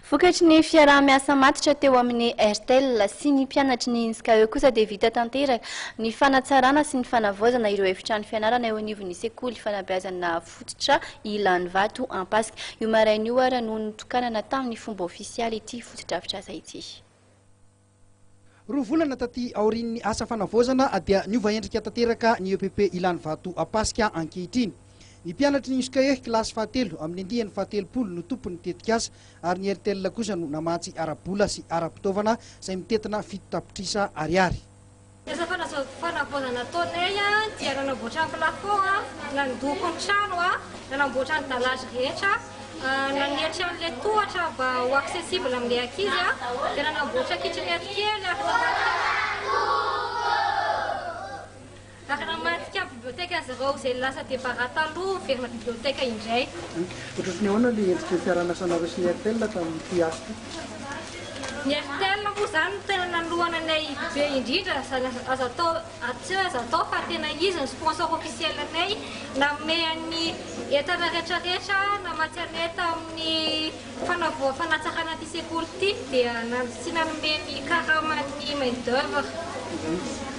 Vokatry ny fiaraha-miasa matotra teo amin'ny Airtel sy ny mpianatry ny INSCAE kosa dia vita tanteraka ny fanatsarana sy ny fanavaozana ireo efitrano fianarana eo anivon'ny sekoly fanabeazana fototra Ilanivato Ampasika. Io maraina io ary no notokanana tamin'ny fomba ofisialy ity fotodrafitrasa ity. Roa volana taty aorian'ny asa fanavaozana dia niova endrika tanteraka ny EPP Ilanivato Ampasika ankehitriny. Ny mpianatry ny INSCAE kilasy fahatelo amin'ny andiany fahatelopolo no tompon'ny tetikasa ary ny Airtel kosa no namatsy ara-bola sy ara-pitaovana izay mitentina 7 tapitrisa ariary. Ny asa fanavaozana nataonay dia nanamboatra ny plafond, nandoko ny trano, nanamboatra ny dallage rehetra, nanetry an'ilay tohatra mba ho accessible amin'ilay ankizy, dia nanamboatra kitchenette kely ary namadika ny bibliothèque azy ireo izay lasa débarras taloha miverina bibliothèque indray. Ohatran'ny ahoana ilay endriky ny fiaraha-miasanareo sy ny Airtel tamin'ity asa ity? Ny Airtel moa izany no tena nanohana anay be indrindra, azo atao, tsy hoe azo atao fa tena izy no sponsor officiel anay, nanome ny entana rehetrarehetra, namatsy anay tamin'ny fanavoa fanatsarana ity sekoly ity, dia sy nanome ny karaman'ny main d'oeuvre.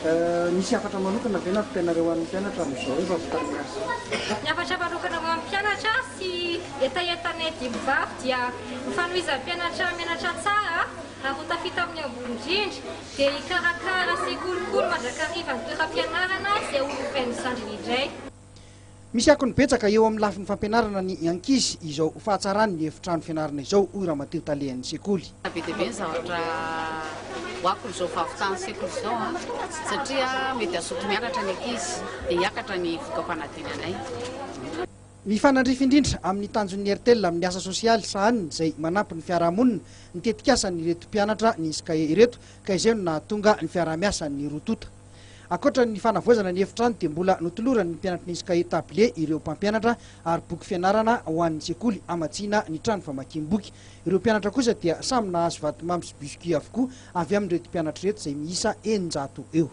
Nisy hafatra manokana ve nampitainareo ho an'ny mpianatra amin'izao efa vitan'ny asa? Ny hafatra manokana ho an'ny mpianatra sy hetahetanay dimy vavy dia ny fanohizan'ny mpianatra mianatra tsara ary ho tafita amin'ny ambony indrindra, dia hikarakara sy hikolokolo mandrakariva ny toeram-pianarana izay ho lovain'ny zandriny indray. Misy akony betsaka eo amin'ny lafiny fampianarana ny ankizy izao fahatsaran'ny efitrano fianarana izao, hoy Ramatoa talehan'ny sekoly. Be dia be ny zavatra ho akon'izao fahavitan'ny sekoly izao satria mety hazoto mianatra ny ankizy dia hiakatra ny voka-panadinanay. Mifanandrify indrindra amin'ny tanjon'ny Airtel amin'ny asa sosialy sahaniny izay manampy ny fiarahamonina ny tetikasan'ireto mpianatra ny INSCAE ireto ka izay no nahatonga ny fiaraha-miasan'ny roa tonta. Ankoatra ny fanavaozana ny efitrano dia mbola notoloran'ny mpianatry ny INSCAE tablier ireo mpampianatra ary boky fianarana ho an'ny sekoly hamatsiana ny trano famakiam-boky. Ireo mpianatra kosa dia samy nahazo vatomamy sy biscuit avokoa avy amin'ireto mpianatra ireto izay miisa 600 eo.